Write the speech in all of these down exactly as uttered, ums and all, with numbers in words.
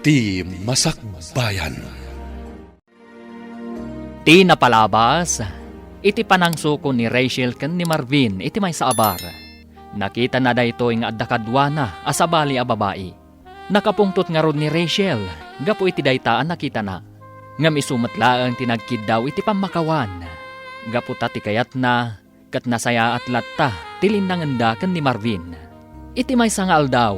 Ti Masakbayan. Ti napalabas, iti panangsuko ni Rachel ken ni Marvin iti maysa a bar. Nakitana daytoy nga adda kaduana a sabali a babai. Nakapungtot ngarud ni Rachel gapu iti dayta a nakitana. Ngem isu met laeng ti nagkiddaw iti pammakawan. Gapu ta ti kayatna, ket nasayaat latta ti linnangenda ken ni Marvin. Iti maysa nga aldaw,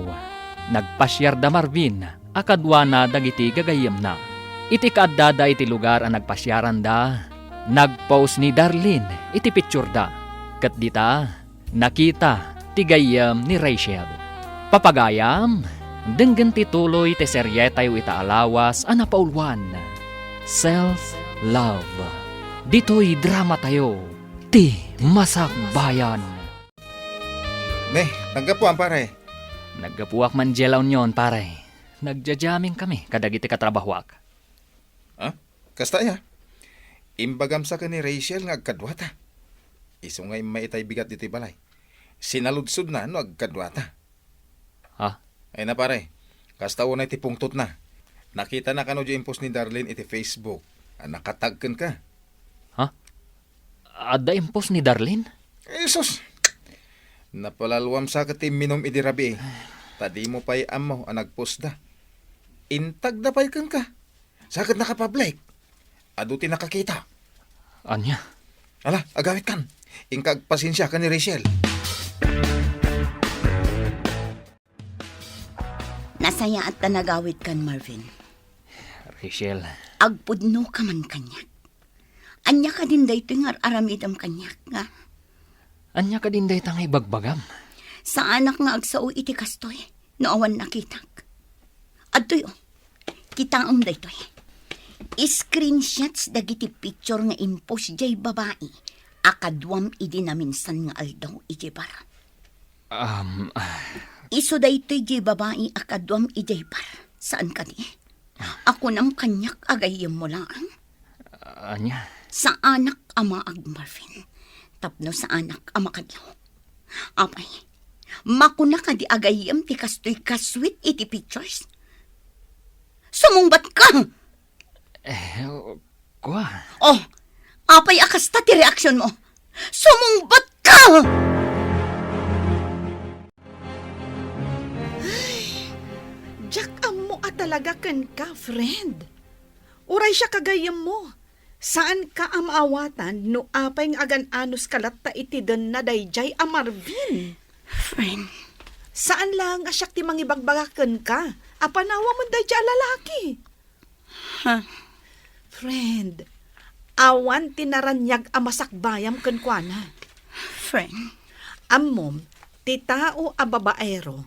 nagpasiar da Marvin a kaduana dagiti gagayyemna. Iti kaaddada iti lugar a nagpasiaranda, nag-post ni Darlene iti pictureda, ket dita, nakita ti gayyem ni Rachel. Papagayam, denggen ti tuloy ti serietayo ita a lawas a napauluan, Self Love. Ditoy dramatayo, Ti Masakbayan. Ne, naggapuam, pare. Naggapuak man diay La Union, pare. Nagja-jamming kami kadagiti katrabahoak. Ha? Kasta aya? Imbagam sa ken ni Rachel nga agkaduata. Isu nga immay itay bigat ditoy balay. Sinaludsodna no agkaduata. Ha? Ay na, pare. Kasta unay ti pungtotna. Nakitana kano diay impost ni Darlene iti Facebook a nakatag kenka. Ha? Adda impost ni Darlene? Jesus! Napalaluam sa ket ti imminum idi rabii. Ta dimo pay ammo a nagpostda. Intagda pay kenka. Sa ket nakapublic. Adu ti nakakita. Ania? Ala, agawitkan. Inka agpasensia ken ni Rachel. Nasayaat ta nagawitkan, Marvin. Rachel. Agpudnoka man kaniak. Ania kadin daytoy nga ar-aramidem kaniak, nga? Ania kadin dayta nga ibagbagam? Saanak nga agsao iti kastoy no awan nakitak. Adtoy, oh. Kitaem daytoy. Screenshots dagiti picture nga impost diay babai a kaduam idi naminsan nga aldaw idiay bar. Um, ah. Isu daytoy diay babai a kaduam idiay bar. Saan kadi? A kunam kaniak a gayyemmo laeng? Ania? Saanak a maag, Marvin. Tapno saanak a makadlaw. Apay, makuna kadi a gayyem ti kastoy kasweet iti pictures? Sumungbat ka! Eh, kua. Oh, apay a kasta ti reaksyon mo? Sumungbat ka! Ay, diak ammo a talaga kenka, friend. Uray siak a gayyemmo, saanka a maawatan no apay nga agan-anos ka latta iti denna daydiay a Marvin. Friend. Saan laeng a siak ti mangibagbaga kenka a panawamen daydiay a lalaki. Ha? Friend, awan ti naraniag a masakbayam kenkuana. Friend. Ammom, ti tao a babaero,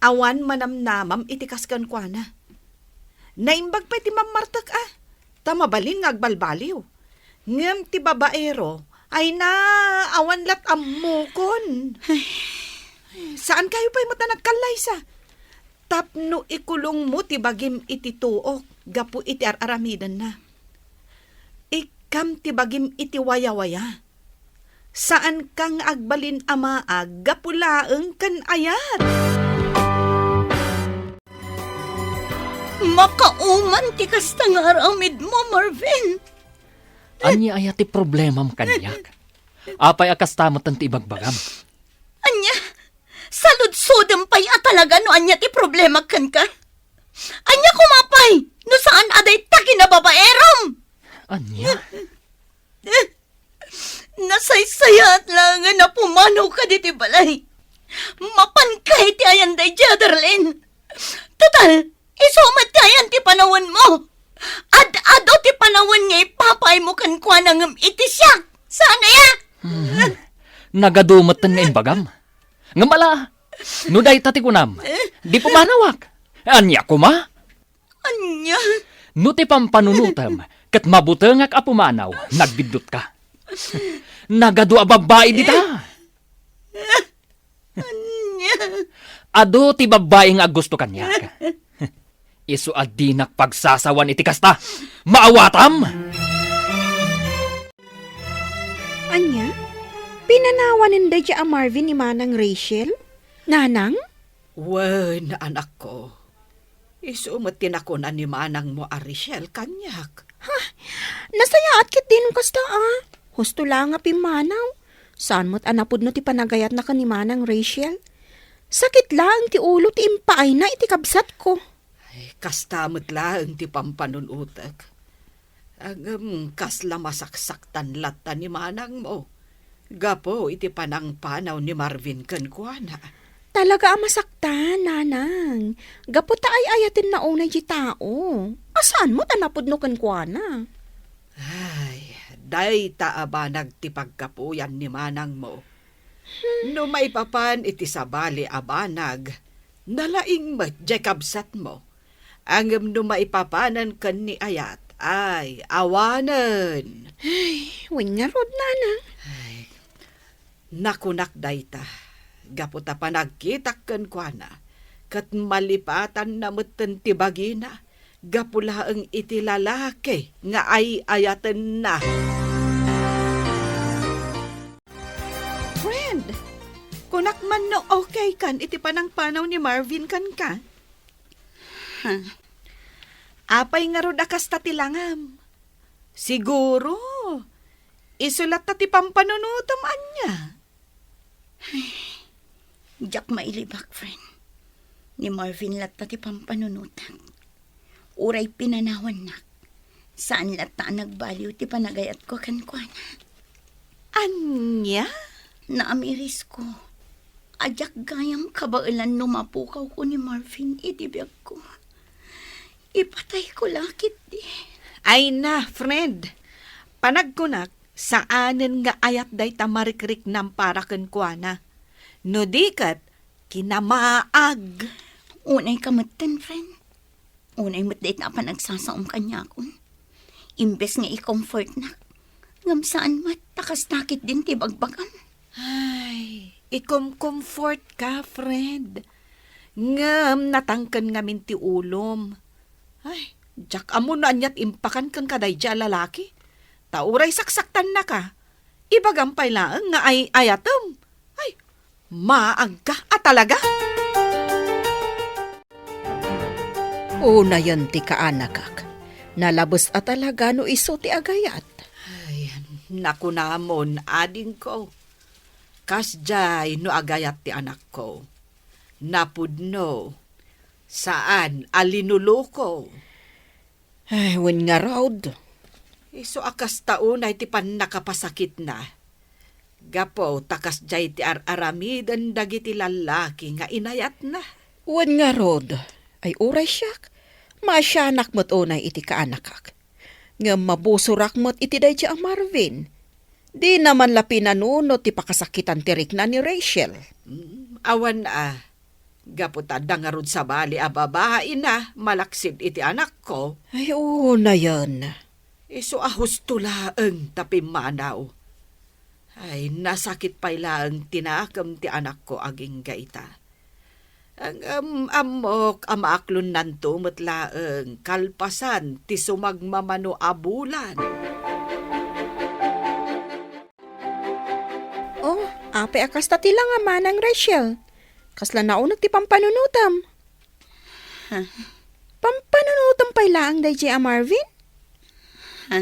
awan manamnamam iti kas kenkuana. Naimbag pay ti mammartek a, ta mabalin nga agbalbaliw. Ngem ti babaero, ay na, awan lat ammokon. Ay. Saankayo pay met a nagkallaysa. Tapno ikulongmo ti bagim iti tuok gapu iti ar-aramidenna. Ikkam ti bagim iti wayawaya. Saanka nga agbalin a maag gapu laeng ken ayat. Makauman ti kasta nga aramidmo, Marvin. Ania aya ti problemam kaniak? Apay a kasta metten ti ibagbagam? Ania? Saludsodem pay a talaga no ania ti problema kenka? Ania koma pay no saan a dayta kinababaerom? Ania? Nasaysayaat laengen a pumanawka ditoy balay. Mapanka iti ayan daydiay a Darlene. Total, isu met ti ayan ti panawenmo. Ad-adu ti panawen nga ipapaaymo kenkuana ngem iti siak. Saan aya? Hmm. Nagadu metten nga imbagam. Ngem ala, no dayta ti kunam, di pumanawak. Ania koma? Ania? No ti pampanunotem ket mabutengak a pumanaw, nagbiddutka. Nagadu a babbai dita. Ania? Adu ti babbai nga aggusto kaniak. Isu a dinak pagsasawan iti kasta. Maawatam! Ania? Pinanawanen daydiay a Marvin ni Manang Rachel? Nanang? Wen, anakko. Isu met ti nakuna ni manangmo a Rachel kaniak. Ha? Nasayaat ketdin kasta, a? Husto la nga pimmanaw. Saan met a napudno ti panagayatna ken ni Manang Rachel. Sakit laeng ti ulo ti impaayna iti kabsatko. Ay, kasta met laeng ti pampanunutek. Ngem kasla masaksaktan latta ni manangmo gapu iti panangpanaw ni Marvin kenkuana. Talaga a masaktan, nanang. Gapu ta ay-ayatenna unay ti tao. A saan met a napudno kenkuana. Ay, dayta a banag ti paggapuyan ni manangmo. No maipapan iti sabali a banag, nalaing met diay kabsatmo. Ngem no maipapanen ken ni ayat, ay, awanen. Ay, wen ngarud, nanang. Ay, nakunak dayta, gapu ta panagkitak kenkuana, ket malipatanna metten ti bagina, gapu laeng iti lalaki nga ay-ayatenna. Friend, kunak man no okay kan iti panangpanaw ni Marvin kenka? Ha? Apay ngarud a kasta ti langam? Siguro, isu latta ti pampanunutem ania? Ay, diak mailibak, friend. Ni Marvin latta ti pampanunutak. Uray pinanawannak, saan latta a nagbaliw ti panagayatko kenkuana. Ania? Naamirisko a diak gayam kabaelan no mapukawko ni Marvin iti biagko. Ipatayko la ketdi. Ay na, friend. Panagkunak, saanen nga ayat dayta marikriknam para kenkuana. No di ket, kinamaag. Unay ka metten, friend. Unay met dayta a panagsasaom kaniakon. Imbes nga i-comfortnak, ngem saan met, ta kasta ketdin ti bagbagam. Ay, ikomkomfort ka, friend. Ngem natangken ngamin ti ulom. Ay, diak ammo no aniat impakan kenka daydiay a lalaki. Ta uray saksaktannaka, ibagam pay laeng nga ay-ayatem. Ay, maagka a talaga. Unayen ti kaanakak. Nalabes a talaga no isu ti agayat. Ay, nakunamon, adingko. Kasdiay no agayat ti anakko. Napudno. Saan a linuluko. Ay, wen ngarud. Isu a kasta unay ti pannakapasakitna. Gapu ta kasdiay ti ar-aramiden dagiti lallaki nga inayatna. Wen ngarud, ay uray siak, maasianak met unay iti kaanakak. Ngem mabusorak met iti daydiay a Marvin. Dina man la pinanunot ti pakasakitan ti rikna ni Rachel. Mm, awan a. Gapu ta adda ngarud sabali a babaina malaksid iti anakko. Ay, unayen. Isu a husto laeng ta pimmanaw. Ay, nasakit pay laeng ti nakem ti anakko agingga ita. Ngem ammok a maaklonnanto met laeng kalpasan ti sumagmamano a bulan. Oh, apay a kasta ti langam, Manang Rachel? Kasla nauneg ti pampanunotem? Ha? Pampanunotem pay laeng daydiay a Marvin? Ha?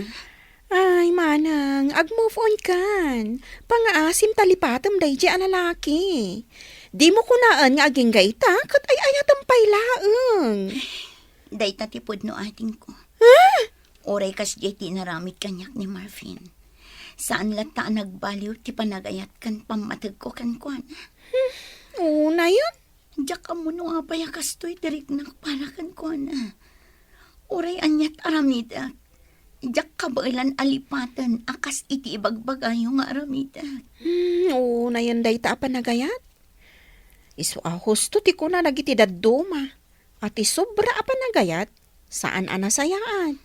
Ay, Manang, ag-move on kan. Pangaasim ta lipatem daydiay a lalaki. Dimo kunaen nga agingga ita ket ay-ayatem pay laeng. Dayta ti pudno, adingko. Ha? Uray kasdiay ti inaramid kaniak ni Marvin, saan latta a nagbaliw ti panagayat ken pammategko kenkuana. Hmm, unayen? Diak ammo no apay a kastoy ti riknak para kenkuana. Uray aniat aramidek, diak kabaelan a lipaten a kas iti ibagbagayo nga aramidek. Hmm, unayen dayta a panagayat? Isu a husto ti kuna dagiti dadduma a ti sobra a panagayat, saan a nasayaat.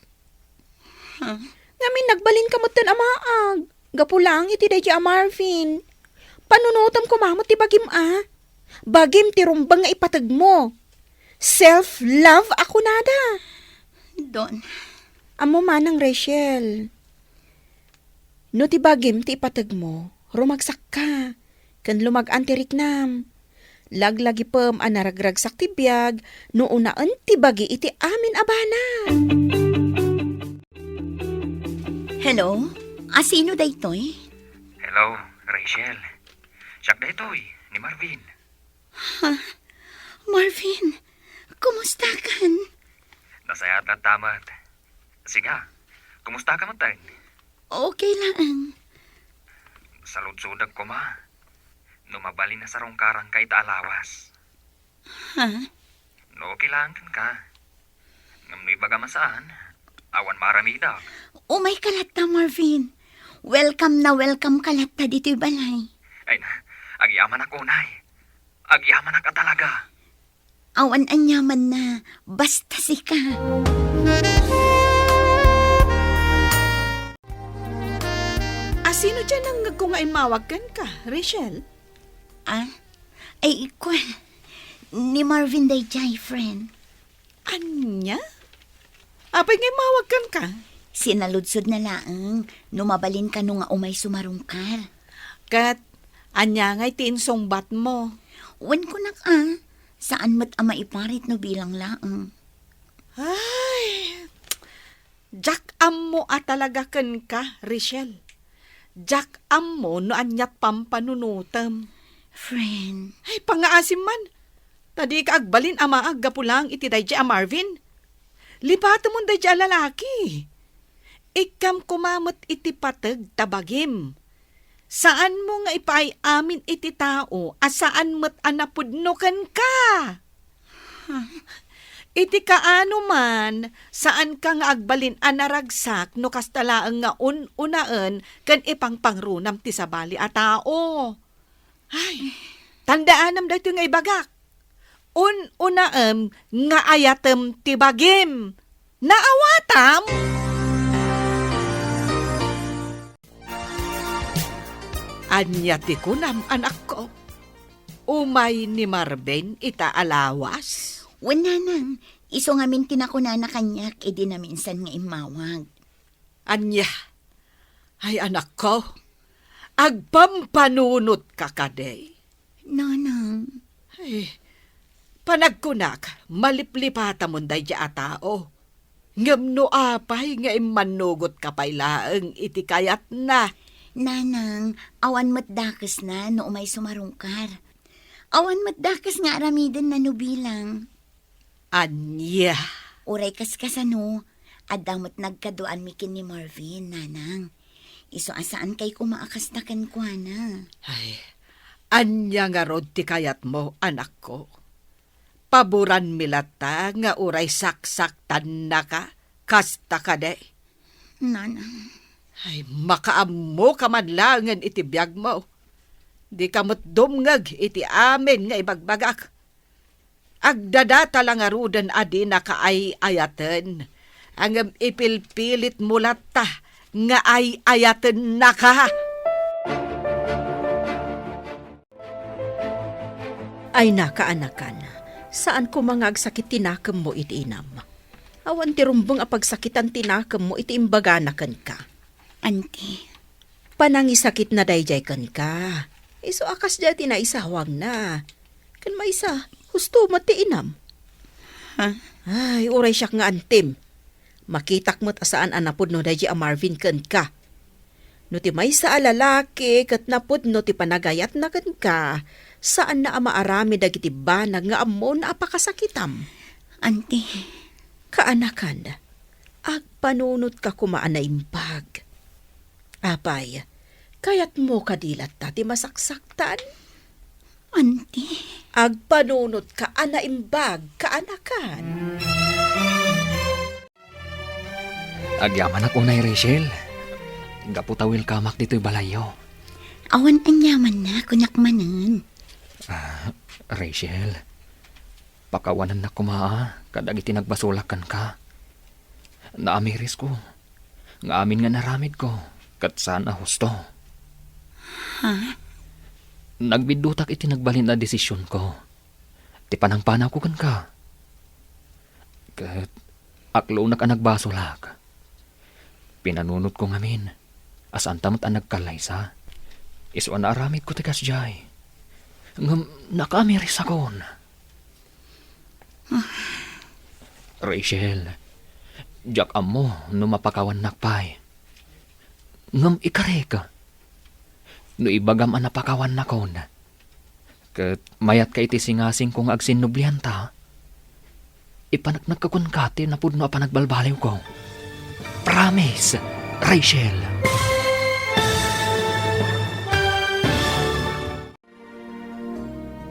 Huh? Ngamin nagbalinka metten a maag, gapu laeng iti daydiay a Marvin. Panunotem koma met ti bagim a. Bagim ti rumbeng nga ipategmo. Self-love a kunada. Don. Ammo manang Rachel. No ti bagim ti ipategmo, rumagsakka, ken lumag-an ti riknam. Laglagipem a naragragsak ti biag no unaen ti bagi iti amin a banag. Hello? Asino daytoy? Hello, Rachel. Siak daytoy, ni Marvin. Ha? Marvin, kumusta kan? Nasayaat latta met. Siga, kumusta ka met? Okay lang. Saludsodek koma. No mabalin a sarungkaranka ita a lawas. Ha? No okay lang kenka. Ngem no ibagam a saan, awan maaramidak. Umayka latta, Marvin. Welcome na welcome ka latta ditoy balay. Ay na, agyamanak unay. Agyamanak a talaga. Awan aniamanna, basta sika. Asino diay nangngegko nga immawag kenka, Rachel? Ah? Ay, ikwa. Ni Marvin daydiay, friend. Ania? Apay nga immawag kenka? Sinaludsodna laeng no mabalin kano nga umay sumarungkar. Ket ania ngay ti insungbatmo? Wen kunak a, saan met a maiparit no bilang laeng. Ay, diak ammo a talaga kenka, Rachel. Diak ammo no aniat pampanunotem. Friend. Ay, pangngaasim man. Ta dika agbalin a maag gapu laeng iti daydiay a Marvin. Lipatemon daydiay a lalaki. Ikkam koma met iti pateg ta bagim. Saanmo nga ipaay amin iti tao a saan met a napudno kenka. Iti kaano man, saanka nga agbalin a naragsak no kasta laeng nga un-unaen ken ipangpangrunam ti sabali a tao. Ay, tandaanem daytoy nga ibagak. Un-unaem nga ayatem ti bagim. Naawatam? Ania ti kunam, anakko? Umay ni Marvin ita a lawas? Wen, nanang, isu ngamin ti nakunana kaniak idi naminsan nga immawag. Ania? Ay, anakko, agpampanunotka kadi? Nanang. Ay, panagkunak, maliplipatamon daydiay a tao. Ngem no apay nga immannugotka pay laeng iti kayatna? Nanang, awan met dakesna no umay sumarungkar. Awan met dakes nga aramidenna no bilang. Ania? Uray kaskasano, adda met nagkaduaanmi ken ni Marvin, nanang. Isu a saankay koma a kasta kenkuana. Ay, ania ngarud ti kayatmo, anakko? Paboranmi latta nga uray saksaktannaka, kasta kadi? Nanang. Ay, makaammoka man laengen iti biagmo. Dika met dumngeg iti amin nga ibagbagak. Agdadata la ngaruden a dinaka ay-ayaten, ngem ipilpilitmo latta nga ay-ayatennaka. Ay, nakaanakan, saan koma nga agsakit ti nakemmo iti inam. Awan ti rumbeng a pagsakitan ti nakemmo iti imbagana kenka. Anti. Panangisakitna daydiay kenka. Isu a kasdiay ti naisawangna. Ken maysa, husto met ti inam. Ha? Ay, uray siak nga antim. Makitak met a saan a napudno daydiay a Marvin kenka. No ti maysa a lalaki ket napudno ti panagayatna kenka, saanna a maaramid dagiti banag nga ammona a pakasakitam. Anti. Kaanakan, agpanunotka koma a naimbag. Apay, kayatmo kadi latta ti masaksaktan? Anti. Agpanunotka a naimbag, kaanakan. Agyamanak unay, Rachel. Gapu ta welcomeak ditoy balayyo. Awan aniamanna, kunak manen. Ah, Rachel, pakawanennak koma a kadagiti nagbasolak kenka. Naamirisko nga amin nga naramidko ket saan a husto. Ha? Nagbiddutak iti nagbalin a desisionko, ti panangpanawko kenka. Ket aklonak a nagbasolak. Pinanunotko ngamin a saanta met a nagkallaysa. Isu a naaramidko ti kasdiay. Ngem nakaamirisakon. Rachel, diak ammo no mapakawannak pay. Ngem ikarek, no ibagam a napakawannakon, ket mayatka iti singasingko nga agsinnublianta, ipaneknekka kenka ti napudno a panagbalbaliwko. Promise, Rachel.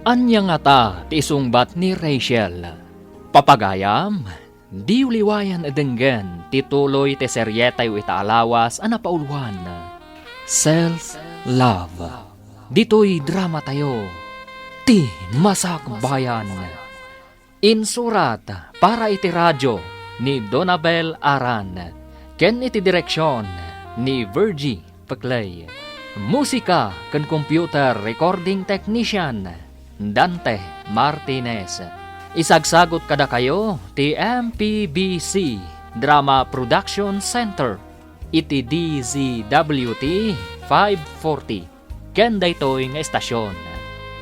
Ania ngata ti isungbat ni Rachel? Papagayam, diyo liwayan a denggen ti tuloy ti serietayo ita a lawas a napauluan, Self Love. Ditoy dramatayo, Ti Masakbayan. Insurat para iti radio ni Donabel Aran ken iti direksion ni Virgie Peclay. Musika ken computer recording technician, Dante Martinez. Isagsagut kadakayo ti M P B C Drama Production Center iti D Z W T five forty ken daytoy nga estasion.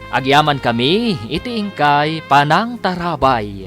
Agyamankami iti inkay panangtarabay.